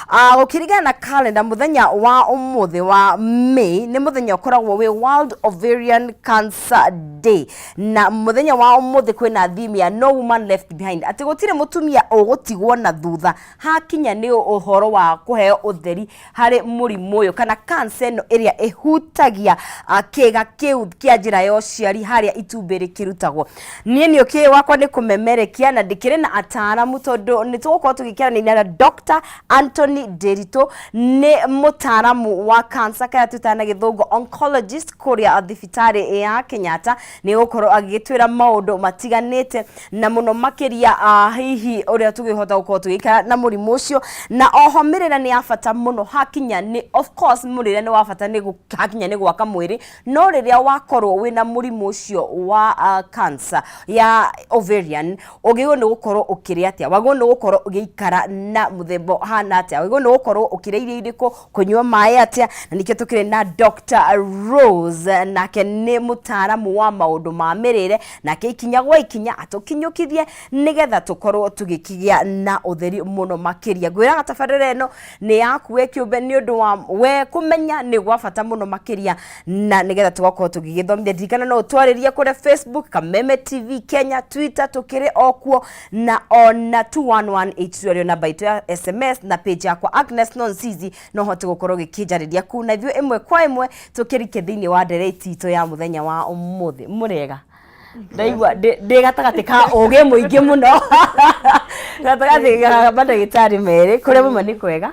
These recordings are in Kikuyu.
Gũkĩringana na calendar, mũthenya wa ũmũthĩ wa May nĩ mũthenya ũkoragwo wĩ World Ovarian Cancer Day, na mũthenya wa ũmũthĩ kwĩna theme ya "No Woman Left Behind", atĩ gũtirĩ mũtumia ũgũtigwo na thutha hakinya nĩ ũhoro wa kũheo ũtheri harĩ mũrimũ ũyũ kana cancer ĩno ĩrĩa ĩhutagia kĩga kĩu kĩa njĩra ya ũciari harĩa itumbĩ rĩkĩrutagwo. Niĩ nĩ ũkĩ wakwa nĩ kũmemerekia na ndĩkĩrĩ na ataaramu, tondũ nĩ tũgũkorwo tũgĩkĩaranĩria na Dr. Anthony Nderitu, nĩ mũtaaramu wa cancer kana twĩtaga na Gĩthũngũ oncologist kũrĩa thibitarĩ ya Kenyatta. Nĩ gũkorwo agĩgĩtwĩra maũndũ matiganĩte na mũno makĩria hihi ũrĩa tũngĩhota gũkorwo tũgĩikara na mũrimũ ũcio, na oho mĩrĩre nĩ ya bata mũno hakinya nĩ, of course, mũrĩre nĩ wa bata nĩ hakinya nĩ gwaka mwĩrĩ, no rĩrĩa wakorwo wĩna mũrimũ ũcio wa cancer ya ovarian, ũgĩrĩirwo nĩ gũkorwo ũkĩrĩa atĩa, wagĩrĩirwo nĩ gũkorwo ũgĩikara na mũthemba ũhana atĩa, wagĩrĩirwo nĩ gũkorwo ũkĩrĩa irio irĩkũ, kũnyua maĩ atĩa. Na nĩkĩo tũkĩrĩ na Dr. Rose, nake nĩ mũtaaramu wa maũndũ ma mĩrĩre, nake ikinya gwa ikinya atũkinyũkithie nĩgetha tũkorwo tũgĩkĩgĩa na ũtheri mũno makĩria. Ngwĩraga tabarĩra ĩno nĩ yaku we kĩũmbe, nĩ ũndũ wa we kũmenya nĩ gwa bata mũno makĩria, na nĩgetha tũgakorwo tũgĩgĩthomithia. Ndirikana no ũtwarĩrie kũrĩa Facebook, Kameme TV Kenya, Twitter tũkĩrĩ o kuo, na ona 21182 arĩo namba itũ ya SMS, na page yakwa Agnes Nonsizi, no hote gũkorwo gĩkĩnjarĩria kuu, na ithuĩ ĩmwe kwa ĩmwe tũkĩrike thĩinĩ wa ndereti itũ ya mũthenya wa ũmũthĩ. Mũrĩega? Ndaigua ndĩ gatagatĩ ka ũgĩ mũingĩ mũno, gatagatĩ ga mandagĩtarĩ merĩ. Kũrĩa muma nĩ kwega?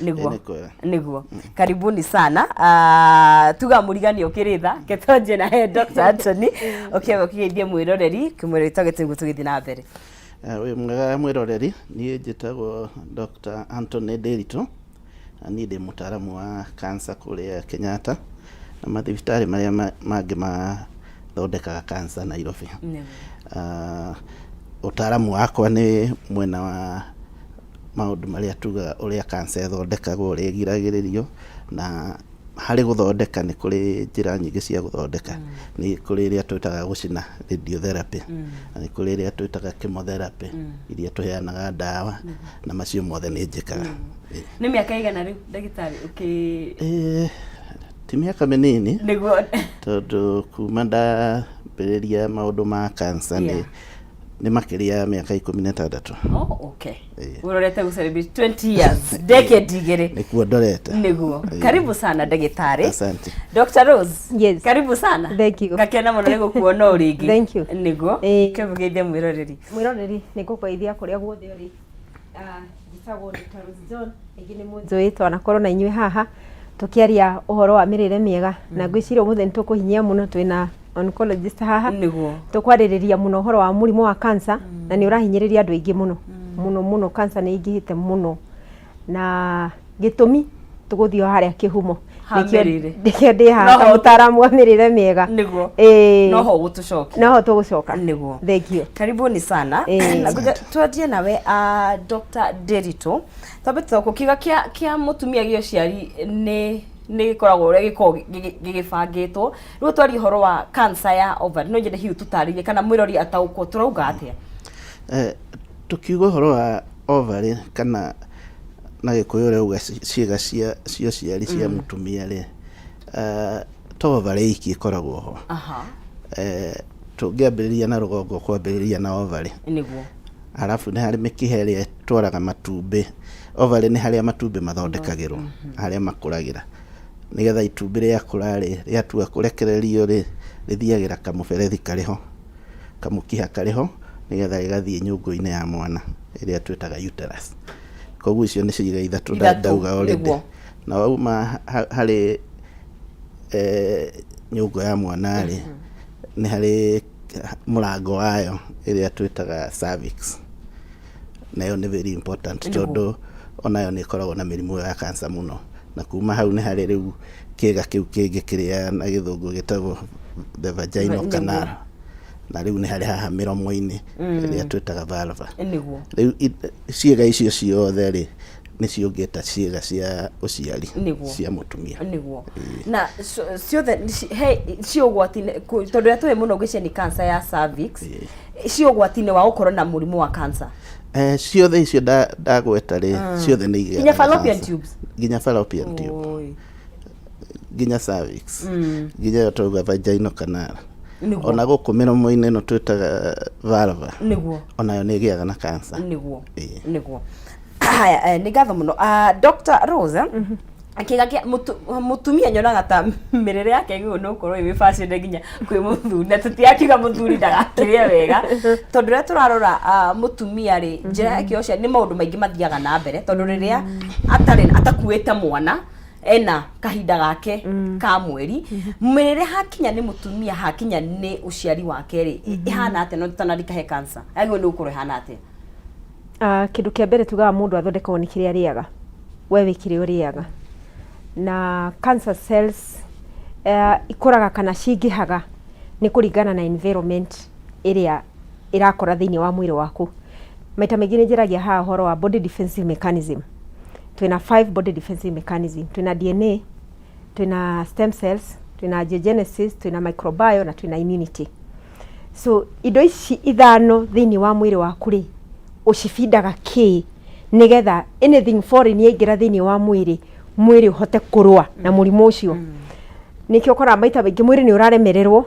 Nĩguo. Nĩ kwega. Nĩguo, karibuni sana. Tuga mũrigani ũkĩrĩ tha ketonje na he Dr. Anthony ũkĩamba ũkĩgeithie mwĩroreri kĩmwĩrĩ tagĩte nĩguo tũgĩthiĩ na mbere. Wĩ mwega mwĩroreri, niĩ njĩtagwo Dr. Anthony Nderitu, na niĩ ndĩ mũtaaramu wa cancer kũrĩa Kenyatta na mathibitarĩ marĩa mangĩ mathondekaga cancer Nairobi. Ũtaaramu wakwa nĩ mwena wa maũndũ marĩa tugaga ũrĩa cancer ĩthondekagwo, ũrĩa ĩgiragĩrĩrio, na harĩ gũthondeka nĩ kũrĩ njĩra nyingĩ cia gũthondeka. Nĩ kũrĩ ĩrĩa twĩtaga gũcina, radiotherapy, na nĩ kũrĩ ĩrĩa twĩtaga chemotherapy, iria tũheanaga ndawa, na macio mothe nĩ njĩkaga. Nĩ mĩaka igana rĩu, ndagĩtarĩ, ũkĩ Ti mĩaka mĩnini, tondũ kuma ndambĩrĩria maũndũ ma cancer nĩ makĩria ya mĩaka 16. Oh, okay. Ũrorete gũ celebrate 20 years, decade 2. Nĩkuo ndorete. Nĩguo. Karibu sana, ndagĩtarĩ. Asante. Dr. Rose. Yes. Karibu sana. Thank you. Ngakena mũno nĩ gũkuona o rĩngĩ. Thank you. Nĩguo. Kĩmũgeithie mwĩroreri. Mwĩroreri, nĩ ngũkũgeithia kũrĩa guothe ũrĩ. Njĩtagwo Dr. Rose John, rĩngĩ nĩ mũnjũĩ, twanakorwo na inyuĩ haha tũkĩaria ũhoro wa mĩrĩre mĩega, na ngwĩciria ũmũthĩ nĩ tũkũhinyia mũno, twĩna oncologist haha. Tũkwarĩrĩria mũno ũhoro wa mũrimũ wa cancer, na nĩ ũrahinyĩrĩria andũ aingĩ mũno mũno mũno. Cancer nĩ ĩingĩhĩte mũno, na gĩtũmi tũgũthiĩ o harĩa kĩhumo. Ha mĩrĩre. Nĩkĩo ndĩ haha ta mũtaaramu wa mĩrĩre mĩega. Noho ũgũtũcokia. Noho tũgũcoka. Nĩguo. Thank you. Karibuni sana. Na ngoja twanjie nawe, Dr. Nderitu, twambe tũcoke kiuga kĩa mũtumia gĩa ũciari nĩ gĩkoragwo ũrĩa gĩkoragwo gĩgĩbangĩtwo. Rĩu twarie ũhoro wa cancer ya ovary, no nyende hihi tũtarĩrie kana mwĩrori ataũkwo tũrauga atĩa. Tũkiuga ũhoro wa ovary kana na Gĩkũyũ ũrĩa uga ciĩga cia ũciari cia mũtumia rĩ, to ovary iki ĩkoragwo ho. Tũngĩambĩrĩria na rũgongo, kwambĩrĩria na ovary. Arabu nĩ harĩ mĩkiha ĩrĩa ĩtwaraga matumbĩ. Ovary nĩ harĩa matumbĩ mathondekagĩrwo, harĩa makũragĩra. Nĩgetha itumbĩ rĩakũra rĩ, rĩatua kũrekererio rĩ, rĩthiagĩra kamũberethi karĩ ho, kamũkiha karĩ ho, nĩgetha gĩgathiĩ nyũngũ-inĩ ya mwana ĩrĩa twĩtaga uterus. Koguo icio nĩ ciĩga ithatũ ndauga already. Na wauma harĩ nyũngũ ya mwana rĩ, nĩ harĩ mũrango wayo ĩrĩa twĩtaga cervix. Nayo nĩ very important, tondũ onayo nĩ ĩkoragwo na mĩrimũ ya cancer mũno. Na kuma hau nĩ harĩ rĩu kĩga kĩu kĩngĩ kĩrĩa na Gĩthũngũ gĩtagwo the vaginal canal. Na rĩu nĩ harĩ haha mĩromo-inĩ ĩrĩa twĩtaga vulva. Rĩu ciĩga icio ciothe rĩ, Nĩcio ũngĩta ciĩga cia ũciari Nĩguo. cia mũtumia. Nĩguo, na ciothe he ci ũgwati-inĩ, tondũ ũrĩa tũĩ mũno ngwĩciria nĩ cancer ya cervix, ci ũgwati-inĩ wa gũkorwo na mũrimũ wa cancer? Ciothe icio ndagweta rĩ, ciothe nĩ igĩaga nginya na fallopian cancer. tubes? Nginya fallopian tube. Oi. Nginya cervix, nginya ĩyo twauga vaginal canal. Ona gũkũ mĩromo-inĩ ĩno twĩtaga vulva, onayo nĩ ĩgĩaga na cancer. Nĩguo. Haya, nĩ ngatho mũno. Ah, Dr. Rose, kĩga kĩa mũtumia nyonaga ta mĩrĩre yake ĩgĩrĩirwo nĩ gũkorwo ĩ mĩbacĩrĩre nginya kwĩ mũthuri, na tũtirakiuga mũthuri ndagakĩrĩe wega, tondũ rĩrĩa tũrarora mũtumia rĩ, njĩra yake ya ũciari nĩ maũndũ maingĩ mathiaga na mbere, tondũ rĩrĩa atarĩ atakuĩte mwana ena kahinda gake ka mweri. Mĩrĩre hakinya nĩ mũtumia, hakinya nĩ ũciari wake rĩ, ĩhana atĩa? No tũtanarika he cancer, yagĩrĩirwo nĩ gũkorwo ĩhana atĩa? Ah, kĩndũ kĩa mbere tugaga mũndũ athondekagwo nĩ kĩrĩa arĩaga. We wĩ kĩrĩa ũrĩaga. Na cancer cells ikũraga kana cingĩhaga nĩ kũringana na environment ĩrĩa ĩrakora thĩinĩ wa mwĩrĩ waku. Maita maingĩ nĩ njaragia haha ũhoro wa body defensive mechanism. Twĩna five body defensive mechanism. Twĩna DNA, twĩna stem cells, twĩna angiogenesis, twĩna microbiome na twĩna immunity. So indo ici ithano thĩinĩ wa mwĩrĩ waku rĩ, ũcibindaga kĩ nĩgetha anything foreign yaingĩra thĩinĩ wa mwĩrĩ, mwĩrĩ ũhote kũrũa na mũrimũ ũcio. Nĩkĩo ũkoraga maita maingĩ mwĩrĩ nĩ ũraremererwo,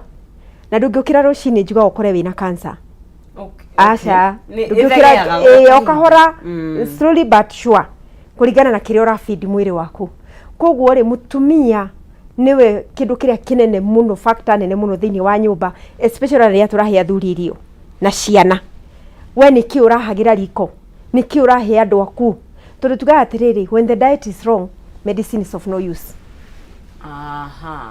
na ndũngĩũkĩra rũcinĩ njugaga ũkore wĩna cancer. Aca. Ndũngĩũkĩra. Ĩthegeaga. Ĩĩ, o kahora, slowly but sure, kũringana na kĩrĩa ũrabindi mwĩrĩ waku. Koguo rĩ, mũtumia nĩwe kĩndũ kĩrĩa kĩnene mũno, factor nene mũno thĩinĩ wa nyũmba, especially rĩrĩa tũrahe athuri irio na ciana. We nĩkĩ ũrahagĩra riko? Nĩkĩ ũrahe andũ aku? Tondũ tugaga atĩrĩrĩ, when the diet is wrong, medicine is of no use.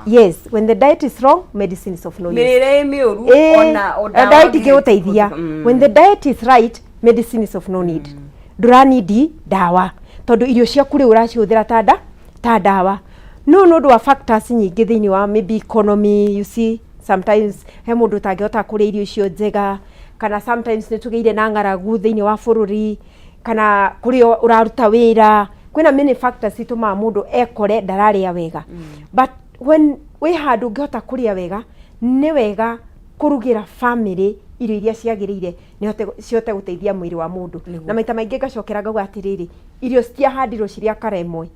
Yes, when the diet is wrong, medicine is of no use. Mĩrĩre ĩ mĩũru, ona o ndawa ndawa ndingĩgũteithia. When the diet is right, medicine is of no need. Ndũranindi ndawa tondũ irio ciaku rĩu ũracihũthĩra ta ndawa. No nĩ ũndũ wa factors nyingĩ thĩinĩ wa maybe economy, you see, sometimes he mũndũ ũtangĩhota kũrĩa irio icio njega, kana sometimes nĩ tũgĩire na ng'aragu thĩinĩ wa bũrũri, kana kũrĩa ũraruta wĩra, kwĩna many factors itũmaga mũndũ ekore ndararĩa wega. But when wĩ handũ ũngĩhota kũrĩa wega, nĩ wega kũrugĩra family irio iria ciagĩrĩire nĩ cihote gũteithia mwĩrĩ wa mũndũ. Na maita maingĩ ngacokera ngauga atĩrĩrĩ, irio citiahandirwo cirĩ a colour ĩmwe.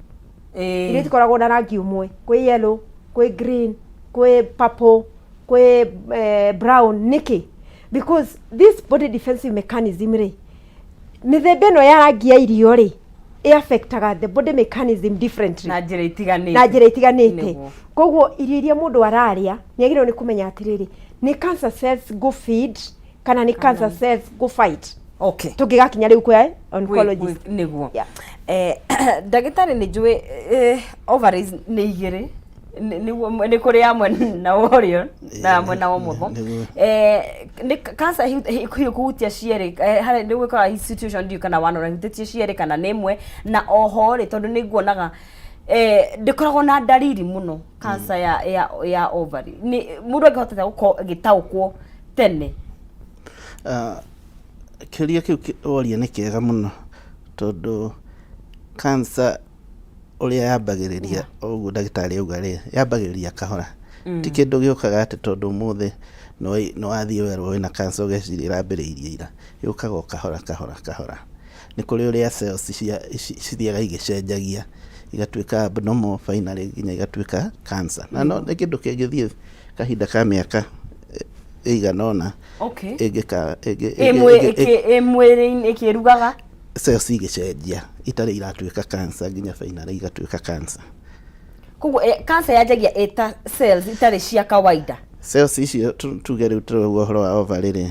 Irio itikoragwo na rangi ũmwe. Kwĩ yellow, kwĩ green, kwĩ purple, kwĩ brown. Nĩkĩ? Because this body defensive mechanism rĩ, mĩthemba ĩno ya rangi ya irio rĩ, ĩ affectaga the body mechanism differently. Na njĩra itiganĩte. Na njĩra itiganĩte. Koguo irio iria mũndũ ararĩa nĩ agĩrĩirwo nĩ kũmenya atĩrĩrĩ, nĩ cancer cells go feed kana nĩ cancer cells go fight. Tũngĩgakinya rĩu kwĩ oncologist. Nĩguo. Ndagĩtarĩ, nĩ njũĩ ovaries nĩ igĩrĩ. Nĩguo, nĩ kũrĩ ya mwena wa ũrĩo na ya mwena wa ũmotho. Nĩ cancer hihi kũhutia cierĩ? Harĩ nĩ gwĩkora situation, ndiũĩ kana wanora ĩhutĩtie cierĩ kana nĩ ĩmwe. Na oho rĩ, tondũ nĩ nguonaga ndĩkoragwo na ndariri mũno, cancer ya ovary, nĩ mũndũ angĩhota atĩa gũkorwo agĩtaũkwo tene? Ah, kĩũria kĩu woria nĩ kĩega mũno, tondũ cancer ũrĩa yambagĩrĩria, o ũguo ndagĩtarĩ auga rĩ, yambagĩrĩria kahora. Ti kĩndũ gĩũkaga atĩ tondũ ũmũthĩ nĩ wathiĩ werwo wĩna cancer ũgeciria ĩrambĩrĩirie ira. Yũkaga o kahora kahora kahora. Nĩ kũrĩ ũrĩa cells cia cithiaga igĩcenjagia, igatuĩka abnormal, finally nginya igatuĩka cancer. Na no nĩ kĩndũ kĩngĩthiĩ kahinda ka mĩaka ĩigana ũna ĩngĩka ĩ mwĩrĩ-inĩ ĩkĩrugaga. Cells igĩcenjia itarĩ iratuĩka cancer nginya finally igatuĩka cancer. Koguo cancer yanjagia ĩta cells itarĩ cia kawaida. Cells icio, tuge rĩu tũrauga ũhoro wa ovary rĩ,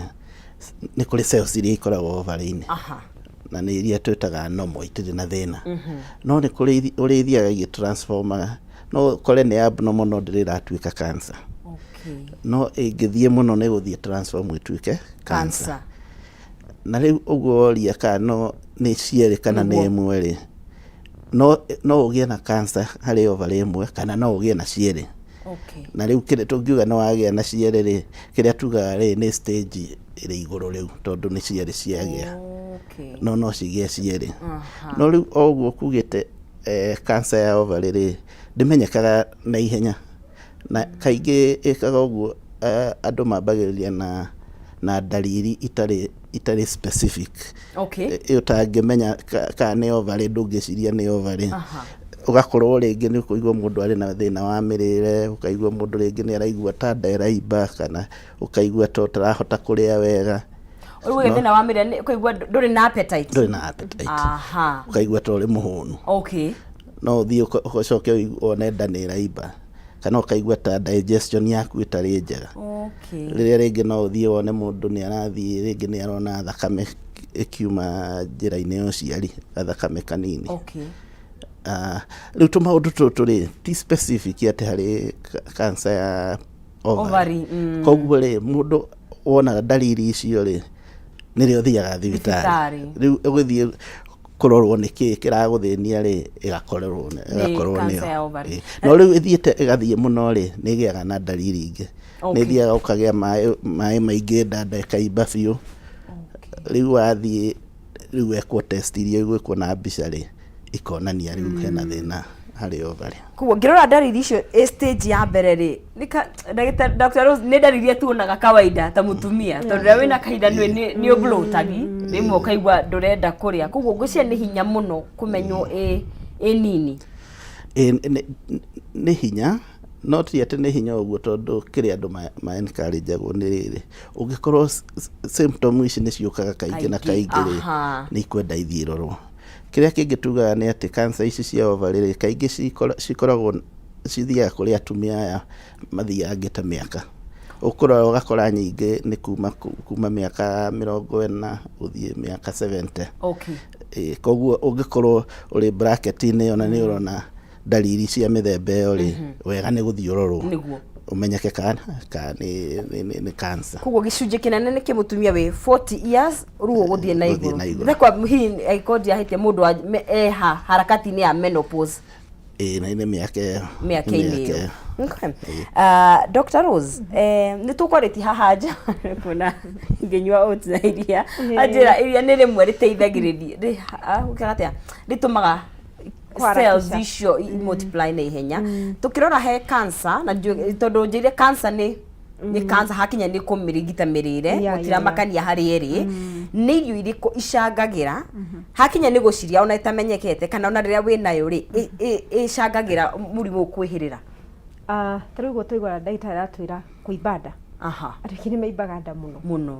nĩ kũrĩ cells iria ikoragwo ovary-inĩ na nĩ iria twĩtaga normal, itirĩ na thĩna. No nĩ kũrĩ ũrĩa ithiaga igĩtransformaga, no ũkore nĩ abnormal no ndĩrĩ ĩratuĩka cancer. No ĩngĩthiĩ mũno nĩ gũthiĩ transform ĩtuĩke cancer. Cancer. Na rĩu ũguo woria kana no nĩ cierĩ kana nĩ ĩmwe rĩ, no ũgĩe na cancer harĩ ovary ĩmwe kana no ũgĩe na cierĩ. Na rĩu kĩrĩa tũngiuga nĩ wagĩa na cierĩ rĩ, kĩrĩa tugaga rĩ nĩ stage ĩrĩ igũrũ rĩu, tondũ nĩ cierĩ ciagĩa. No no cigĩe cierĩ. No rĩu o ũguo kugĩte, cancer ya ovary rĩ, ndĩmenyekaga na ihenya, na kaingĩ ĩkaga ũguo, andũ mambagĩrĩria na ndariri itarĩ specific. Ĩ ũtangĩmenya kana nĩ ovary, ndũngĩciria nĩ ovary. Ũgakorwo rĩngĩ nĩ ũkũigua mũndũ arĩ na thĩna wa mĩrĩre, ũkaigua mũndũ rĩngĩ nĩ araigua ta nda ĩraimba, kana ũkaigua ta ũtarahota kũrĩa wega. Rĩu ũyũ thĩna wa mĩrĩre nĩ ũkaigua ndũrĩ na appetite. Ndũrĩ na appetite. Ũkaigua ta ũrĩ mũhũnu. No ũthiĩ ũcoke wone nda nĩ ĩraimba, kana ũkaigua ta digestion yaku ĩtarĩ njega. Rĩrĩa rĩngĩ no ũthiĩ wone mũndũ nĩ arathiĩ rĩngĩ nĩ arona thakame ĩkiuma njĩra-inĩ ya ũciari, gathakame kanini. Rĩu tũmaũndũ tũtũ rĩ, ti specific atĩ harĩ cancer ya ovary. Ovary. Koguo rĩ, mũndũ wonaga ndariri icio rĩ, nĩrĩo ũthiaga thibitarĩ. Thibitarĩ. Rĩu ũgĩthiĩ kũrorwo nĩkĩ kĩragũthĩnia rĩ, ĩgakorerwo ĩgakorwo cancer nĩyo. ya ovary. Ĩ. No rĩu ĩthiĩte ĩgathiĩ mũno rĩ, nĩ ĩgĩaga na ndariri ingĩ. Nĩ ĩthiaga ũkagĩa maĩ maingĩ nda, nda ĩkaimba biũ. Rĩu wathiĩ rĩu wekwo test iria igwĩkwo na mbica rĩ, ikonania rĩu hena thĩna harĩ ovary. Koguo ngĩrora ndariri icio ĩ stage ya mbere rĩ, ndagĩtarĩ Dr. Rose, nĩ ndariri iria tuonaga kawaida ta mũtumia, tondũ rĩrĩa wĩna kahinda nĩ ũbloatagi rĩmwe, ũkaigua ndũrenda kũrĩa, koguo ngwĩciria nĩ hinya mũno kũmenywo ĩ nini. Ĩ, nĩ hinya, no ti atĩ nĩ hinya ũguo, tondũ kĩrĩa andũ ma encourage-agwo nĩ rĩrĩ, ũngĩkorwo symptom ici nĩ ciũkaga kaingĩ na kaingĩ, kaingĩ rĩ, nĩ ikwenda ithiĩ irorwo. Kĩrĩa kĩngĩ tugaga nĩ atĩ cancer ici cia ovary rĩ, kaingĩ cikoragwo cithiaga kũrĩ atumia aya mathiangĩte mĩaka. Ũkũrora ũgakora nyingĩ nĩ kuma mĩaka 40 gũthiĩ mĩaka 70. Ĩ, koguo ũngĩkorwo ũrĩ bracket-inĩ ĩyo na nĩ ũrona ndariri cia mĩthemba ĩyo rĩ, wega nĩ gũthiĩ ũrorwo. Ũmenyeke kana nĩ cancer. Koguo gĩcunjĩ kĩnene nĩ kĩmũtumia wĩ 40 years rĩu ũgũthiĩ na Gũthiĩ igũrũ. na igũrũ. Ndekwa hihi angĩkorwo ndiahĩtia, mũndũ eha harakati-inĩ ya menopause. Ĩ, na nĩ mĩaka ĩyo. Mĩaka-inĩ Mĩaka ĩyo. ĩyo. Okay. Dr. Rose, nĩ tũkwarĩtie haha nja kuona ngĩnyua oats na iria. Anjĩra iria nĩ rĩmwe rĩteithagĩrĩria ũkaga atĩa, rĩtũmaga cells Kũharakisha. icio multiply na ihenya. Tũkĩrora he cancer na tondũ njĩire cancer nĩ cancer, hakinya nĩ kũmĩrigita mĩrĩre, gũtiramakania harĩ ĩrĩ, nĩ irio irĩkũ icangagĩra hakinya nĩ gũciria ona ĩtamenyekete, kana ona rĩrĩa wĩnayo rĩ, ĩcangagĩra mũrimũ ũyũ kwĩhĩrĩra? Ah, ta rĩu ũguo twaigua ndagĩtarĩ aratwĩra kũimba nda. Andũ aingĩ nĩ maimbaga nda mũno. Mũno.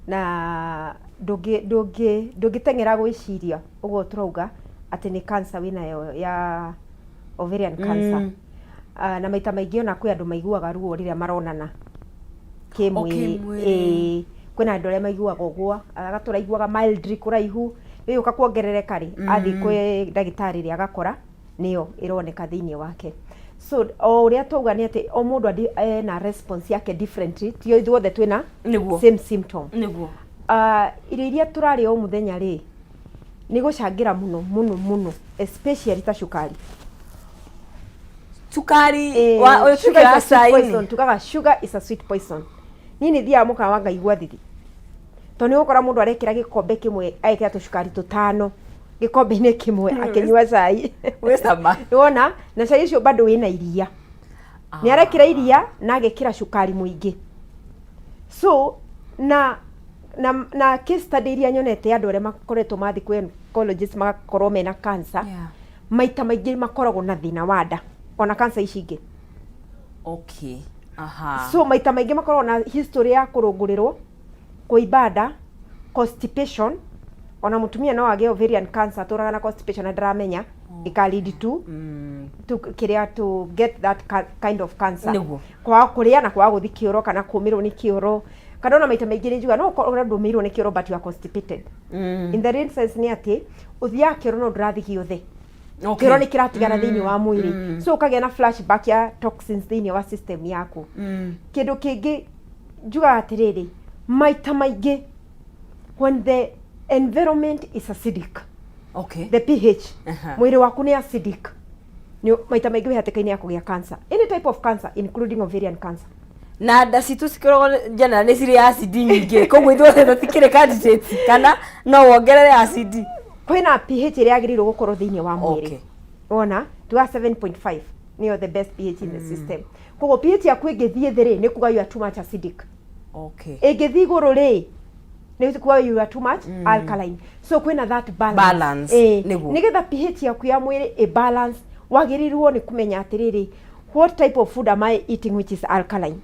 Na ndũngĩteng'era gwĩciria ũguo tũrauga atĩ nĩ cancer wĩnayo ya ovarian cancer. Ah, na maita maingĩ ona kwĩ andũ maiguaga ruo rĩrĩa maronana kĩmwĩrĩ. Kĩmwĩrĩ. Ĩĩ, kwĩna andũ arĩa maiguaga ũguo, agatũra aiguaga mildly kũraihu, ĩgĩũka kuongerereka rĩ, athiĩ kwĩ ndagĩtarĩ rĩ, agakora nĩyo ĩroneka thĩinĩ wake. So o ũrĩa twauga nĩ atĩ o mũndũ ena response yake differently, ti ithuothe twĩna same symptom. Irio iria tũrarĩa o mũthenya rĩ, nĩ gũcangĩra mũno mũno mũno, especially ta cukari. Cukari. Eh, wa ũyũ sugar is twĩkĩraga a sweet cai-inĩ. poison. Tugaga sugar is a sweet poison. Niĩ nĩ thiaga mũkawa ngaigua thithi, tondũ nĩ ũgũkora mũndũ arekĩra gĩkombe kĩmwe, agekĩra tũcukari tũtano gĩkombe-inĩ kĩmwe akĩnyua cai. Wĩ cama. Nĩwona, na cai ũcio bado wĩna iria, nĩ arekĩra iria na agekĩra cukari mũingĩ. So na case study iria nyonete, andũ arĩa makoretwo mathiĩ kwĩ oncologist magakorwo mena cancer, maita maingĩ makoragwo na thĩna wa nda, ona cancer ici ingĩ. So maita maingĩ makoragwo na history ya kũrũngũrĩrwo, kũimba nda, constipation. Ona mũtumia no agĩe ovarian cancer atũraga na constipation na ndaramenya, ĩka lead to kĩrĩa, to get that kind of cancer. Kwaga kũrĩa na kwaga gũthiĩ kĩoro, kana kũmĩrwo nĩ kĩoro, kana ona maita maingĩ nĩ njugaga no ũkorwo ndũmĩirwo nĩ kĩoro but you are constipated. In the real sense nĩ atĩ ũthiaga kĩoro no ndũrathiĩ gĩothe. Kĩoro nĩ kĩratigara thĩinĩ wa mwĩrĩ, so ũkagĩa na flashback ya toxins thĩinĩ wa system yaku. Kĩndũ kĩngĩ njugaga atĩrĩrĩ, maita maingĩ when the environment is acidic, the pH, mwĩrĩ waku nĩ acidic, nĩ maita maingĩ wĩ hatĩka-inĩ ya kũgĩa cancer, any type of cancer including ovarian cancer. Na nda citũ cikoragwo generally nĩ cirĩ acid nyingĩ, koguo ithuothe tũtikĩrĩ candidate, kana no wongerere acid? Kwĩna pH ĩrĩa yagĩrĩirwo gũkorwo thĩinĩ wa mwĩrĩ. Wona tuga 7.5 nĩyo the best pH in the system. Koguo pH yaku ĩngĩthiĩ thĩ rĩ, nĩ kuga you are too much acidic. Ĩngĩthiĩ igũrũ rĩ, nĩ kuga you are too much alkaline. So kwĩna that balance. Balance, nĩguo. Nĩgetha pH yaku ya mwĩrĩ ĩ balance, wagĩrĩirwo nĩ kũmenya atĩrĩrĩ, what type of food am I eating which is alkaline?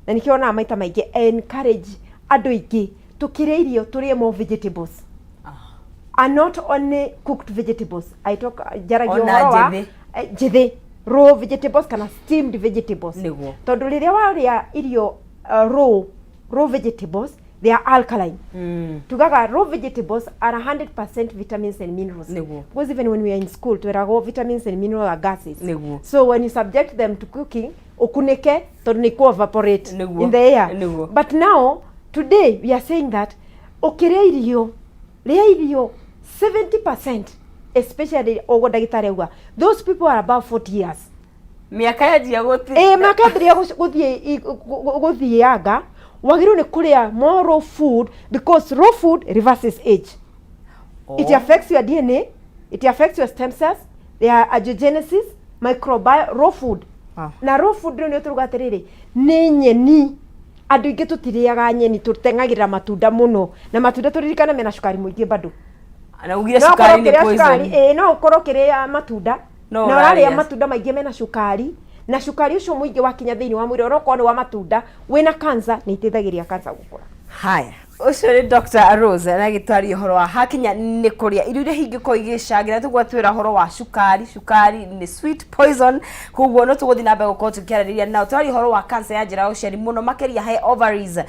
Na nĩkĩo onaga maita maingĩ encourage andũ aingĩ tũkĩrĩa irio tũrĩe more vegetables and not only cooked vegetables. I talk, njaragia Ona ũhoro wa njĩthĩ. Njĩthĩ, raw vegetables kana steamed vegetables. Tondũ rĩrĩa warĩa irio raw vegetables, they are alkaline. Tugaga raw vegetables are 100% vitamins and minerals. Because even when we are in school, tweragwo vitamins and minerals are gases. So when you subject them to cooking, ukunike, tondũ nĩ ku evaporate in the air. But now today we are saying that ũkĩrĩa irio, rĩa irio 70%, especially ũguo ndagĩtarĩ auga, those people are above 40 years. Mĩaka yanjia gũthi. Ĩ, mĩaka yambĩrĩria gũthianga, wagĩrĩirwo nĩ kũrĩa more raw food, because raw food reverses age. It affects your DNA, it affects your stem cells, their angiogenesis, microbiome, raw food. Na raw food rĩu nĩ tũruga atĩrĩrĩ, nĩ nyeni. Andũ aingĩ tũtirĩaga nyeni, tũteng'agĩrĩra matunda mũno, na matunda tũririkane mena cukari mũingĩ bado. Na ugire No ũkorwo cukari nĩ ũkĩrĩa poison. cukari, ĩĩ, no ũkorwo ũkĩrĩa matunda No na ũrarĩa ũrarĩa. matunda maingĩ mena cukari, na cukari ũcio mũingĩ wakinya thĩinĩ wa mwĩrĩ, onokorwo nĩ wa matunda, wĩna cancer, nĩ iteithagĩrĩria cancer gũkũra. Haya, ũcio nĩ Dr. Rose aragĩtwaria ũhoro wa hakinya nĩ kũrĩa irio iria ingĩkorwo igĩcangĩra. Tũgwatwĩra ũhoro wa cukari, cukari nĩ sweet poison, koguo no tũgũthiĩ na mbere gũkorwo tũkĩarĩrĩria nao. Twaria ũhoro wa cancer ya njĩra ya ũciari, mũno makĩria he ovaries, no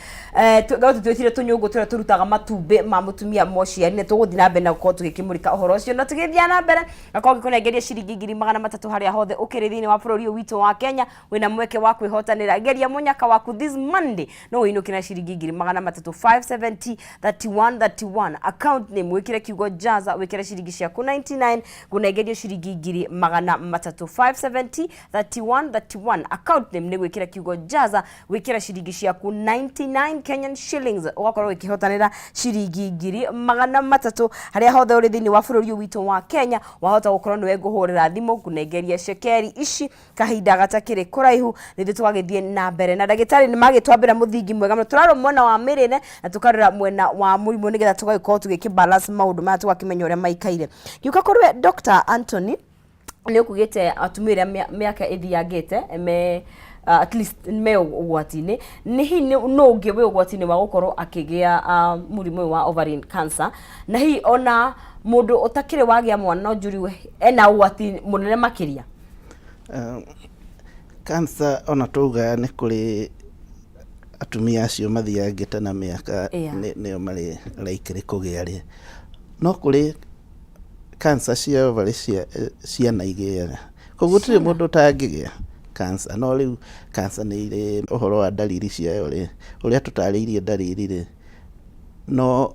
tũtwĩtire tũnyũngũ tũrĩa tũrutaga matumbĩ ma mũtumia mociari, nĩ tũgũthiĩ na mbere na gũkorwo tũgĩkĩmũrĩka ũhoro ũcio. Na tũgĩthiĩ na mbere gakorwo ngĩkũnengeria ciringi 300,000 harĩa hothe ũkĩrĩ thĩinĩ wa bũrũri ũyũ witũ wa Kenya, wĩna mweke wa kwĩhotanĩra. Geria mũnyaka waku this Monday, no ũinũke na ciringi 300,000. 570 31 31, account name wĩkĩre kiugo Jaza, wĩkĩre ciringi ciaku 99, ngũnengerio ciringi 300,000. 570 31 31, account name nĩ gwĩkĩra kiugo Jaza, wĩkĩre ciringi ciaku 99 Kenyan shillings, ũgakorwo ũkĩhotanĩra ciringi 300,000 harĩa hothe ũrĩ thĩinĩ wa bũrũri ũyũ witũ wa Kenya. Wahota gũkorwo nĩwe ngũhũrĩra thimũ ngũnengerie cekeri ici kahinda gatakĩrĩ kũraihu. Nĩthuĩ tũgagĩthiĩ na mbere na ndagĩtarĩ nĩ magĩtwambĩra mũthingi mwega mũno. Tũrarora mwena wa mĩrĩre na tũkarora mwena wa mũrimũ, nĩgetha tũgagĩkorwo tũgĩkĩ balance maũndũ maya, tũgakĩmenya ũrĩa maikaire. Ngiũka kũrĩ we Dr. Anthony, nĩ ũkugĩte atumia arĩa mĩaka ĩthiangĩte me at least me ũgwati-inĩ. Nĩ hihi nũ ũngĩ wĩ ũgwati-inĩ wa gũkorwo akĩgĩa mũrimũ ũyũ wa ovarian cancer? Na hihi ona mũndũ ũtakĩrĩ wagĩa mwana no njũriwe ena ũgwati mũnene makĩria? Cancer ona twauga nĩ kũrĩ atumia acio mathiangĩte na mĩaka, nĩo marĩ likely kũgĩa rĩ, no kũrĩ cancer cia ovary cia ciana igĩaga, koguo gũtirĩ mũndũ ũtangĩgĩa cancer. No rĩu cancer nĩ irĩ ũhoro wa ndariri ciayo rĩ, ũrĩa tũtarĩirie ndariri rĩ, no